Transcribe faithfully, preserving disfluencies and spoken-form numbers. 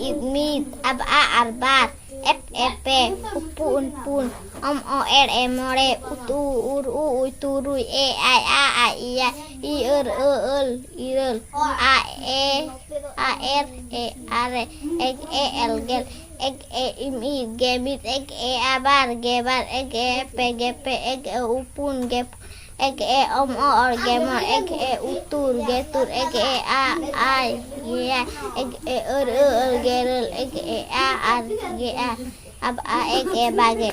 ᱤᱫ ᱢᱤᱫ, ᱟᱵ ᱟ ᱟᱨ ᱵᱟᱨ, ᱮᱯ ᱮ ᱯᱮ, ᱩᱯᱩᱱ ᱯᱩᱱ, ᱚᱢ ᱚ ᱮᱲ ᱮ ᱢᱚᱬᱮ, ᱩᱛᱩ ᱩᱨ ᱩ ᱩᱭ ᱛᱩᱨᱩᱭ, ᱮ ᱟᱭ ᱟ ᱟ ᱤᱭᱟ, ᱤ ᱟᱹᱨ ᱟᱹ ᱟᱹᱞ ᱤᱨᱟᱹᱞ, ᱟ ᱮ ᱟ ᱮᱨ ᱮ ᱟᱨᱮ, ᱮᱜ ᱮ ᱮᱞ ᱜᱮᱞ, ᱮᱜ ᱮ ᱤᱢ ᱤᱫ ᱜᱮ ᱢᱤᱫ, ᱮᱜ ᱮ ᱟ ᱵᱟᱨ ᱜᱮ ᱵᱟᱨ, ᱮᱜ ᱮ ᱯᱮ ᱜᱮ ᱯᱮ, ᱮᱜ ᱮ ᱩᱯᱩᱱ ᱜᱮ ᱯᱩᱱ, ᱮᱜ ᱮ ᱚᱢ ᱚ ᱚᱲ ᱜᱮ ᱢᱚᱬ, ᱮᱜ ᱮ ᱩᱛᱩᱨ ᱜᱮ ᱛᱩᱨ, ᱮᱜ ᱮ ᱟ ᱟᱭ ᱜᱮᱭᱟ, ᱮᱜ ᱮ ᱟᱹᱨ ᱟᱹ ᱟᱹᱞ ᱜᱮ ᱨᱟᱹᱞ, ᱮᱜ ᱮ ᱟ ᱟᱨ ᱜᱮ ᱟᱨ, ᱟᱵ ᱟ ᱮᱜ ᱮ ᱵᱟᱜᱮ᱾